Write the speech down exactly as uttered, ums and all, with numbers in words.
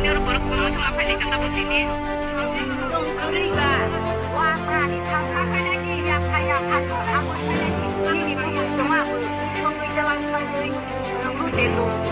Nini borok kwbangma thangma phailai kha tabuk tini. Chwng kwrwi ba, wa bwrani thangma phailai di, yapha yapha no, abo phailai di, nini bumung tongma bo, isogwi dalang thangwi, nungwi tebo.